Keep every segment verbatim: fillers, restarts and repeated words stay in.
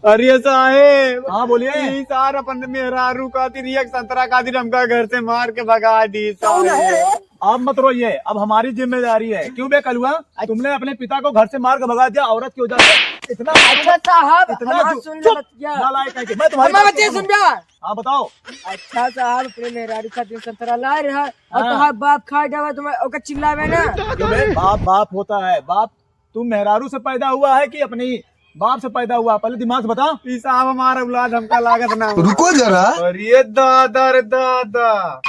अरे साहेब। हाँ, बोलिए। ई सार अपन मेहरारू खातिर एक संतरा खातिर हमका घर से मार के भगा दी साहेब। अब मत रोइए, अब हमारी जिम्मेदारी है। क्यों बे कलुआ, तुमने अपने पिता को घर से मार के भगा दिया, औरत की वजह से इतना अच्छा साहब, इतना हमार जो-, सुन ले चुप, बतिया। नालायक है कि मैं तुम्हारी हमार बात बतिया सुनूं? सुन बे। हाँ, बताओ। अच्छा साहब, अपने मेहरारू खातिर संतरा लाए रहा, और हाँ। तुम्हार बाप खा जावे, तुम्हें ओकर चिल्लावे ना। क्यों बे? बाप बाप होता है, बाप तू मेहरारू से पैदा हुआ है कि अपनी बाप से पैदा हुआ? पहले दिमाग से बता। ई साहब हमार औलाद हमका लागत ना। रुको जरा। अरे दादा रे दादा,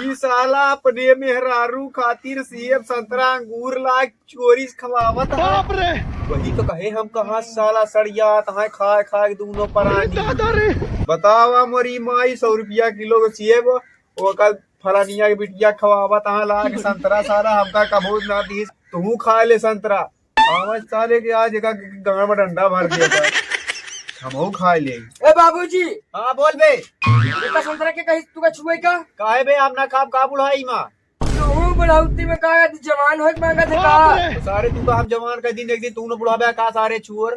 ई साला अपने मेहरारू खातिर सेब, संतरा, अंगूर ला चोरी से खवावत है। बाप रे। वही तो कहे हम कहाँ साला सड़ियात है, खाए खाए दूनो परानी। अरे दादा रे। बतावा मोरी माई, सौ रुपया किलो के सेब, ओकर फलानिया के बिटिया खवावत है ला के संतरा, साला हमका कबो ना दीस। तू खा ले संतरा। आवाज साले के आज एका गांड में डंडा भर दिया था। हमहू खा ले। ए बाबूजी। हाँ, बोल बे। बेटा संतरा के कहीं तू का छुए का? काहे बे, आप ना खाब का बुढ़ाई मा? तू बुढ़ौती में का जवान होए के मांगा था का? तो सारे तू का हम जवान कर दिन, एक दिन तू न बुढ़ाबे का सारे छुअर।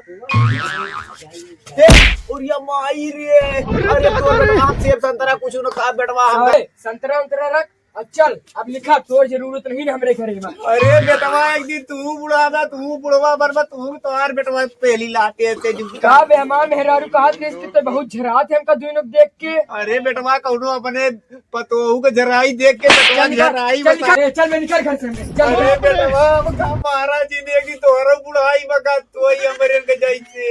ए, उरिया माई रे। अरे तोर बेटवा हम सेब संतरा कुछ न खा बेटवा हम। अरे, संतरा उतरा रख। अब चल, अब लिखा, तोर जरूरत नहीं ना हमरे घरे में। अरे बेटवा, एक दिन तू बुढ़ाबा, तू बुढ़वा बनबा, तू तोहार बेटवा पहली लाते थे जूता। का बे, हमार मेहरारू कहा थे इसके तो बहुत झरात है हमका दोनों देख के। अरे बेटवा, कौनो अपने पतोहू के झराई देख के बेटवा चल निकल, झराई चल बता। निकल, ए, चल बे निकल घर से हमरे, चल। अरे बेटवा, अब का महाराज जी ने कि तोहरो बुढ़ाई बका तोई हमरे के जैसे।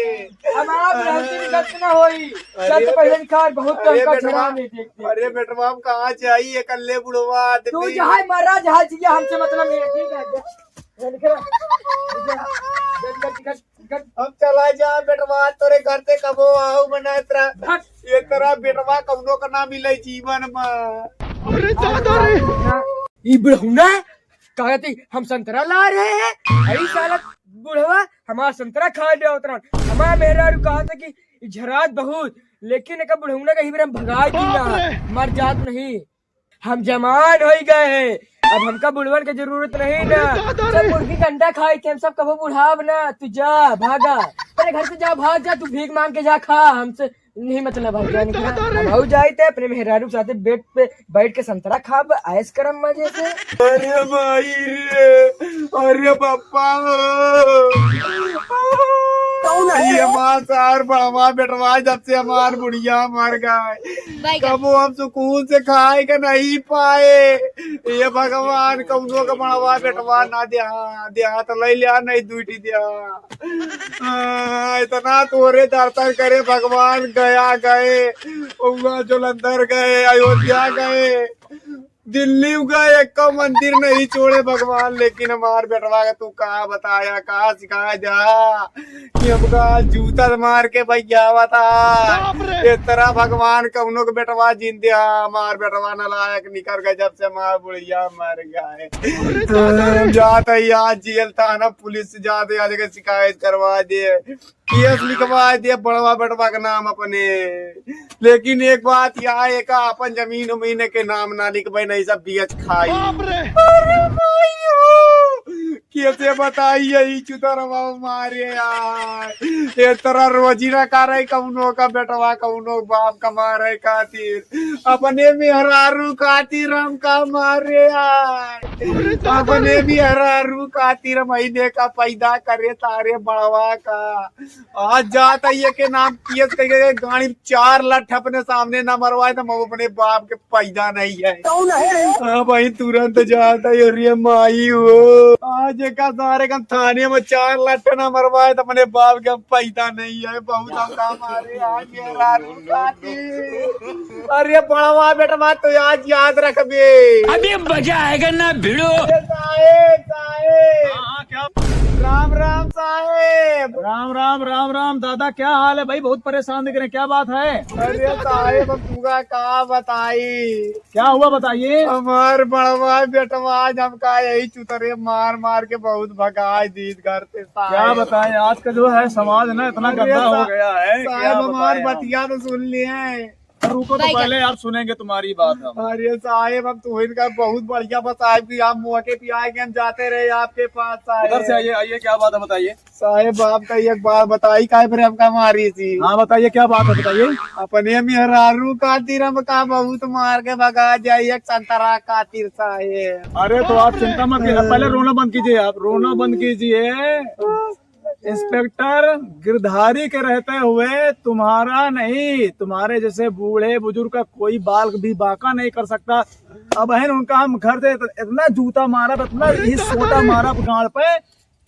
अब आप रहती भी गलत ना होई। अरे चल तो पहले बे-, निकाल, बहुत अरे तनका बेटवा, झरा नहीं देखते। अरे बेटवा, हम कहाँ जाई अकेले बुढ़वा तू आदमी? जहाँ मरा, जहाँ जिया, हमसे मतलब नहीं है, ठीक है? जा, जा, निकल, निकल, निकल, निकल, निकल। हम चला जा बेटवा, तोरे घर से कबो आऊ मना तेरा। भाग। ये तेरा बेटवा कौनो का ना मिले जीवन में। अरे दादा रे। ई बुढ़ौना कहती हम संतरा ला रहे हैं, अरे साला बुढ़वा हमार संतरा खा लिया उतरन। हमार मेहरारू कहा था कि ई झरात बहुत, लेकिन एक बुढ़ौना के हिबरे हम भगा दी ना, बाप रे। मर जात नहीं। हम जवान हो गए हैं, अब हमका बुढ़वन के जरूरत नहीं ना। अरे दादा रे। सब मुर्गी के अंडा खाए थे हम, सब कबो बुढ़ाब ना। तू जा, भागा, अपने घर से जा, भाग जा, तू भीख मांग के जा, खा, हमसे नहीं मतलब है, जाने का। दादा रे। हम हो जाए थे अपने मेहरारू के साथे बेड पे बैठ के संतरा खाब, ऐश करम मजे से। अरे भाई रे, अरे पप्पा हो। कौन है? ये हमार सार बड़वा बेटवा, जब से हमार बुढ़िया मर गए, कबो हम सुकून से खाए के नहीं पाए। ये भगवान, कौनो का बड़वा बेटवा ना द्या, द्या तो ले लिया, नहीं दुइटी द्या। हाँ, इतना तोरे दर दर करे भगवान, गया गए, उहाँ जलंधर गए, अयोध्या गए, दिल्ली गए, एक मंदिर नहीं छोड़े भगवान, लेकिन हमार बेटवा का तू का बताया, का सिखाया जा कि हमका जूता से मार के भैया बता। बाप रे। इस तरह भगवान कौनो के बेटवा जिंदे हा, हमार बेटवा नालायक निकल गए, जब से हमार बुढ़िया मर गए। अरे दादा रे। हम जाते ही आज जेल थाना पुलिस से जाते आज के शिकायत करवा दे, केस लिखवा दे बड़वा बेटवा के नाम अपने। लेकिन एक बात यहाँ, एक अपन जमीन उमीन के नाम ना लिखबे, नहीं सब बियच खाई। बाप रे। अरे भाई हो, कैसे बताई यही चुतरवा मारे यार। ये तरह रोजी ना करे कौनो का बेटवा, कौनो बाप का मारे खातिर। अपने मेहरारू खातिर हमका मारे यार। अरे दादा रे। अपने मेहरारू खातिर महीने का पैदा करे तारे बड़वा का। आज जाता ये के नाम केस करके गाड़ी चार लठ अपने सामने ना मरवाए तो हम अपने बाप के पैदा नहीं है। कौन है? हाँ भाई, तुरंत जाता है, अरे माई हो। आज एक सारे का थाने में चार लठ ना मरवाए तो अपने बाप के पैदा नहीं है। बहुत हम काम आ रहे हैं आज मेहरारू खातिर। अरे बड़वा बेटवा, तो आज याद रखबे। अभी मजा आएगा ना भिड़ो। अरे साहेब, साहेब। हाँ, हाँ, क्या? राम राम साहेब। राम राम, राम राम दादा, क्या हाल है भाई? बहुत परेशान दिख रहे हैं, क्या बात है? अरे साहेब, अब तुमका का बताई? क्या हुआ, बताइए। हमार बड़वा बेटवा आज हमका यही चुतरे मार मार के बहुत भगाई दी घर से साहेब। क्या बताएं, आज का जो है समाज ना इतना अरे गंदा हो सा-, गया है, साहेब, क्या हमार बताएं हम? बतिया तो सुन लिए। रुको तो पहले यार, सुनेंगे तुम्हारी बात हम। अरे साहेब, हम तो इनका बहुत बढ़िया बताए कि आप मौके पे आए कि हम जाते रहे आपके पास, साहेब। उधर से आइए, आइए, क्या बात है, बताइए। साहेब, आपका एक बात बताई, काहे पर हमका मारी थी? हाँ, बताइए, क्या बात है, बताइए। अपने मेहरारू खातिर हमका बहुत मार के भगा जाई, एक संतरा खातिर, साहेब। अरे, तो आप चिंता मत कीजिए, पहले रोना बंद कीजिए, आप रोना बंद कीजिए। इंस्पेक्टर, गिरधारी के रहते हुए तुम्हारा नहीं, तुम्हारे जैसे बूढ़े बुजुर्ग का कोई बाल भी बांका नहीं कर सकता। अब है ना, उनका हम घर से इतना जूता मारा, इतना ही सोटा मारा गाड़ पे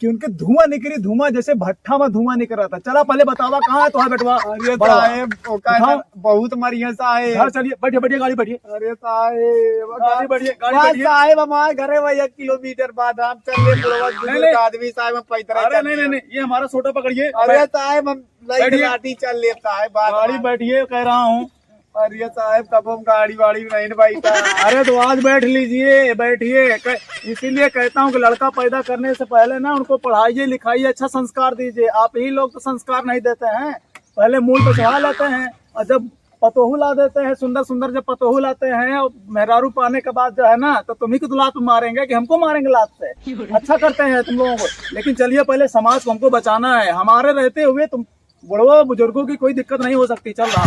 कि उनके धुआं निकली, धुआं जैसे भट्ठा में धुआं निकल रहा था। चला, पहले बतावा, कहाँ है तुम्हारा बेटवा? अरे बड़वा। साहेब, ओका दिखाओ। बहुत मरिया साहेब। घर चलिए, बैठिए, बैठिए, गाड़ी बैठिए। अरे साहेब, गाड़ी बैठिए, गाड़ी बस बैठिए। साहेब, हमारे घर है वही एक किलोमीटर बाद, हम चल ले बुढ़वा नहीं, बुजुर्ग नहीं। आदमी साहेब, हम पैदल अरे चल नहीं, ले। नहीं, नहीं, ये हमारा सोटा पकड़िए। अरे साहेब, हम लई बैठिए। लाठी चल ले साहेब, बात गाड़ी है। बैठिए, कह रहा हूँ। अरे साहेब, तब हम गाड़ी वाड़ी में नहीं न बैठा। अरे तो आज बैठ लीजिए, बैठिए। क-, इसीलिए कहता हूँ कि लड़का पैदा करने से पहले ना उनको पढ़ाइए, लिखाइए, अच्छा संस्कार दीजिए। आप ही लोग तो संस्कार नहीं देते हैं, पहले मूल पे चढ़ा लेते हैं और जब पतोहू ला देते हैं, सुंदर सुंदर जब पतोहू लाते हैं और मेहरारू पाने के बाद जो है ना, तो तुम्ही को तो लात मारेंगे कि हमको मारेंगे लात से। अच्छा करते हैं तुम लोगों को, लेकिन चलिए पहले समाज को हमको बचाना है। हमारे रहते हुए तुम बुढ़वा बुजुर्गों की कोई दिक्कत नहीं हो सकती। चल रहा।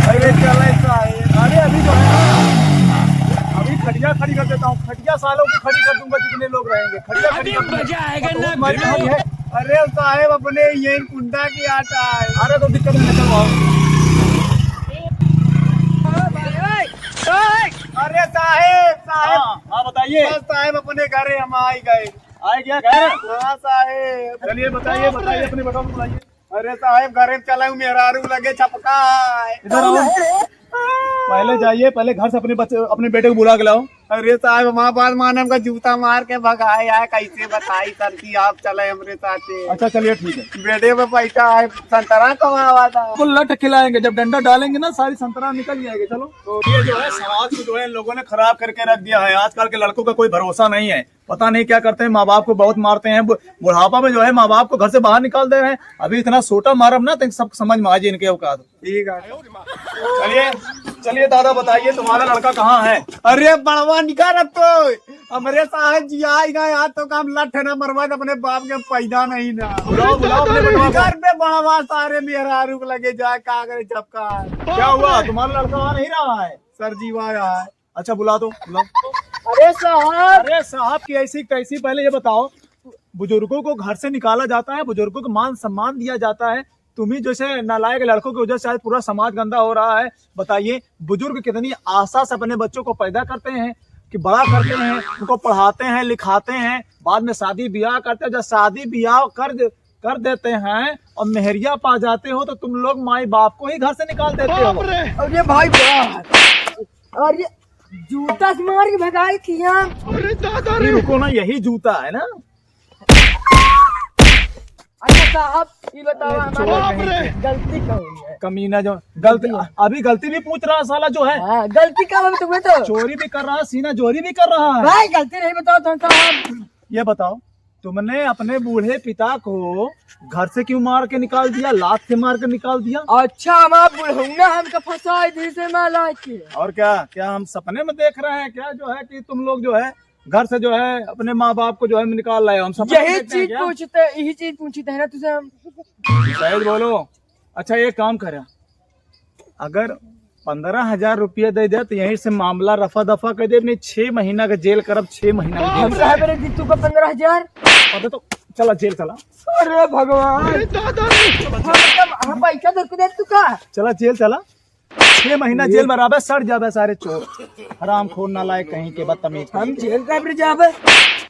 अरे चल ऐसा है। अरे अभी जो है ना, अभी खटिया खड़ी कर देता हूँ, खटिया सालों की खड़ी कर दूंगा, जितने लोग रहेंगे खटिया खड़ी कर दूंगा। अभी मजा आएगा ना तुम्हारी भिड़ू। भाई है। अरे साहेब, अपने ये कुंडा की आटा है। अरे तो दिक्कत नहीं, चलो आओ। अरे साहेब, साहेब। हाँ, हाँ, बताइए। बस साहेब, अपने घर हम आ ही गए। आए क्या घर? हाँ साहेब। चलिए बताइए, बताइए, अपने बेटों को बुलाइए। अरे साहेब, घरे चले, मेहरारू लगे छपका है। इधर आओ। पहले जाइए, पहले घर से अपने बच्चे, अपने बेटे को बुला के लाओ। अरे साहेब, हमार बात माने, हमका जूता मार के भगाए आए, कैसे बताई सर कि आप चले हमरे साथे। अच्छा, चलिए, ठीक है। बेटे पे बैठा है, संतरा कमावा था। तो लठ खिलाएंगे, जब डंडा डालेंगे ना, सारी संतरा निकल जाएगी। चलो, तो ये जो है, समाज को जो है, इन लोगों ने खराब करके रख दिया है। आजकल के लड़कों का कोई भरोसा नहीं है, पता नहीं क्या करते हैं, माँ बाप को बहुत मारते हैं। बु-, बुढ़ापा में जो है, माँ बाप को घर से बाहर निकाल दे रहे हैं। अभी इतना सोटा मारब ना, तो सब समझ में आ जाए इनके औकात। ठीक है। चलिए, चलिए दादा, बताइए, तुम्हारा लड़का कहाँ है? अरे बड़वा, निकाल अब तो। हमरे साहेब जी आए गए, आज तो काम लठ ना मरवा, तो अपने बाप के पैदा नहीं ना। बुलाओ, बुलाओ अपने बेटवा को। घर पे बड़वा सारे मेहरारू को लगे जाए, का करे, जब का। क्या हुआ, तुम्हारा लड़का आ नहीं रहा है? सर जी, वहाँ है। अच्छा, बुला दो, बुलाओ। अरे साहब। अरे साहब की ऐसी तैसी, पहले ये बताओ, बुजुर्गों को घर से निकाला जाता है, बुजुर्गों को मान सम्मान दिया जाता है, तुम्ही जैसे नालायक लड़कों की वजह से आज पूरा समाज गंदा हो रहा है। बताइए, बुजुर्ग कितनी आशा से अपने बच्चों को पैदा करते हैं, कि बड़ा करते हैं, उनको पढ़ाते हैं, लिखाते हैं, बाद में शादी ब्याह करते हैं। जब शादी ब्याह कर दे-, कर देते हैं और मेहरिया पा जाते हो, तो तुम लोग माई बाप को ही घर से निकाल देते हो। बाप रे! अरे भाई बाप! अरे जूता से मार के भगाई थी हम। अरे दादा अरे रे! रुको ना, यही जूता है ना? अच्छा साहब, ये बताओ, अरे हमारी चोर कहीं के। गलती क्या हुई है? कमीना जो गलती, गलती है। अभी गलती भी पूछ रहा है साला जो है। हाँ, गलती क्या हुई तुम्हें तो? चोरी भी कर रहा है, सीना जोरी भी कर रहा है। भाई गलती नहीं बताओ तुम साहब। ये बताओ, तुमने अपने बूढ़े पिता को घर से क्यों मार के निकाल दिया, लात से मार के निकाल दिया? अच्छा, हमारा बुढ़ौना हमका फंसा है इधर से माला के। और क्या, क्या हम सपने में देख रहे हैं क्या, जो है कि तुम लोग जो है घर से जो है अपने माँ बाप को जो है निकाल लाए हो? हम सपने में यही देखते हैं चीज क्या? पूछते, यही चीज पूछते हैं ना तुझे हम। सही बोलो। अच्छा, एक काम करें, अगर पन्द्रह हजार रुपया दे दे तो यहीं से मामला रफा दफा कर दे, नहीं छह महीना का जेल करब, छह महीना का जेल। हम साहब रे जीतू का पन्द्रह हजार। अबे तो चला जेल चला। अरे भगवान। अरे दादा रे। हम, हम, हम पैसा दे दे तू का? चला जेल चला, छह महीना जेल में रहबे, सड़ जाबे सारे चोर, हरामखोर, नालायक कहीं के, बदतमीज कहीं हम के। जेल का भी जाबे।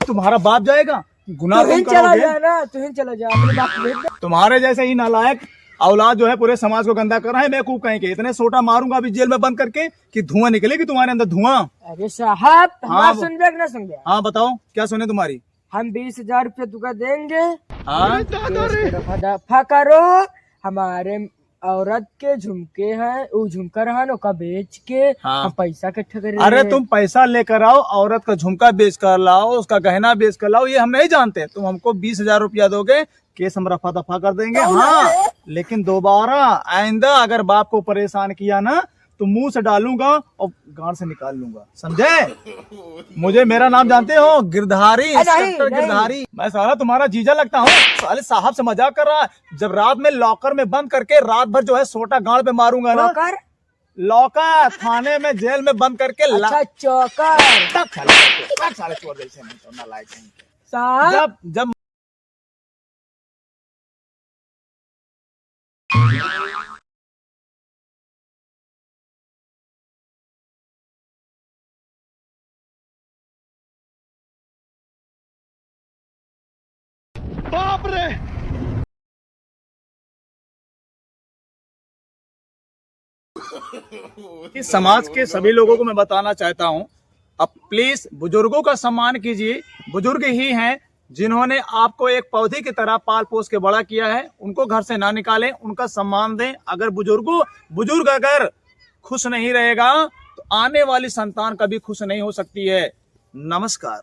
तुम्हारा बाप जाएगा, गुनाह तुम तुम चला करोगे। जा ना, तुम चला जा, अपने बाप को भेज दे। तुम्हारे जैसे ही नालायक औलाद जो है पूरे समाज को गंदा कर रहे हैं, बेवकूफ कहीं के। इतने सोटा मारूंगा अभी जेल में बंद करके कि धुआं निकलेगी तुम्हारे अंदर, धुआं। अरे साहब, हाँ, हमारा वो सुनबे कि ना सुनबे? हाँ, बताओ, क्या सुने तुम्हारी? हम बीस हजार रुपये तुका देंगे। हाँ। केस के रफा दफा करो, हमारे औरत के झुमके हैं, उ झुमका रहा न, ओका बेच के हाँ। हम पैसा इकट्ठा करे अरे रहे। तुम पैसा लेकर आओ, औरत का झुमका बेच कर लाओ, उसका गहना बेच कर लाओ, ये हम नहीं जानते। तुम हमको बीस हजार रुपया दोगे, केस हम रफा दफा कर देंगे। कौन हाँ, है? लेकिन दोबारा आइंदा अगर बाप को परेशान किया ना, तो मुंह से डालूंगा और गांड से निकाल लूंगा, समझे? मुझे, मेरा नाम जानते हो? गिरधारी, अरे नहीं, इंस्पेक्टर नहीं। गिरधारी। मैं साला तुम्हारा जीजा लगता हूँ? साले साहब से मजाक कर रहा है। जब रात में लॉकर में बंद करके रात भर जो है सोटा गांड पे मारूंगा ना। लॉकर? लॉकर, थाने में, जेल में बंद करके ला- अच्छा, चौकर। तक साले, तक साले चोर जैसे नहीं तो नालायक नहीं। साहब। जब, जब बाप रे। इस समाज के सभी लोगों को मैं बताना चाहता हूँ, अब प्लीज बुजुर्गों का सम्मान कीजिए। बुजुर्ग ही हैं जिन्होंने आपको एक पौधे की तरह पाल पोस के बड़ा किया है, उनको घर से ना निकालें, उनका सम्मान दें। अगर बुजुर्गों, बुजुर्ग अगर खुश नहीं रहेगा तो आने वाली संतान कभी खुश नहीं हो सकती है। नमस्कार।